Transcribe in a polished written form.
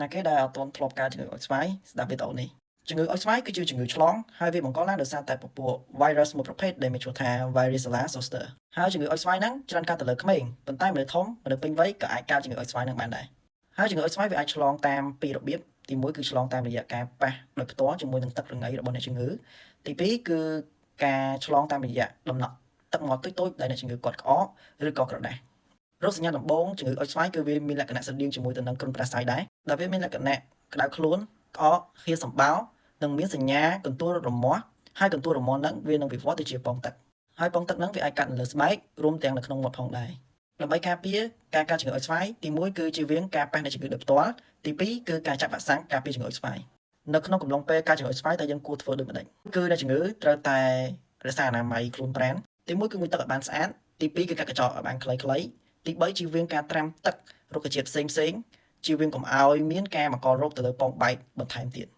ណាគេដែលអត់ទាន់ធ្លាប់កើតជំងឺអុចស្វាយស្ដាប់វីដេអូនេះជំងឺអុចស្វាយគឺជាជំងឺឆ្លងហើយវាបង្កឡើងដោយសារតែពពួក virus មួយប្រភេទដែលមានឈ្មោះថា Varicella zoster ហើយជំងឺអុចស្វាយហ្នឹងច្រើនកើតទៅលើក្មេងប៉ុន្តែមនុស្សធំមនុស្សពេញវ័យក៏អាចកើតជំងឺអុចស្វាយហ្នឹងបានដែរហើយជំងឺអុចស្វាយវាអាចឆ្លងតាមពីររបៀបទីមួយគឺឆ្លងតាមរយៈការប៉ះដោយផ្ទាល់ជាមួយនឹងទឹករងៃរបស់អ្នកជំងឺទីពីរគឺការឆ្លងតាមរយៈដំណក់ទឹកមាត់តូចៗដែលអ្នកជំងឺគាត់ក្អកឬក៏ក្រដាសរោគសញ្ញាដំបូងជំងឺអុចស្វាយគឺវាមានលក្ខណៈស្រដៀងជាមួយទៅនឹងគ្រុនផ្ដាសាយដែរដែលវាមានលក្ខណៈក្តៅខ្លួនក្អកហៀរសម្បោរនិងមានសញ្ញាកន្ទួលរមាស់ហើយកន្ទួលរមាស់ហ្នឹងវានឹងវិវត្តទៅជាពងទឹកហើយពងទឹកហ្នឹងវាអាចកាត់នៅលើស្បែករួមទាំងនៅក្នុងមាត់ផងដែរដើម្បីការពារការកើតជំងឺអុចស្វាយទី1គឺជៀសវាងការប៉ះអ្នកជំងឺដោយផ្ទាល់ទី2គឺការចាក់វ៉ាក់សាំងការពារជំងឺអុចស្វាយនៅក្នុងកំឡុងពេលការជំងឺអុចស្វាយតើយើងគួរធ្វើដូចម្តេចគឺអ្នកជំងឺត្រូវតែរក្សាអនាម័យខ្លួនប្រាណទី1គឺងូតទឹកឲ្យបានស្អាតទី2គឺកាត់កញ្ចក់ឲ្យបានខ្លីៗទី3ជៀសវាងការត្រាំទឹករុក្ខជាតិផ្សេងផ្សេងជៀសវាងកុំឲ្យមានការបង្ករោគទៅលើពងបែកបន្ថែមទៀត។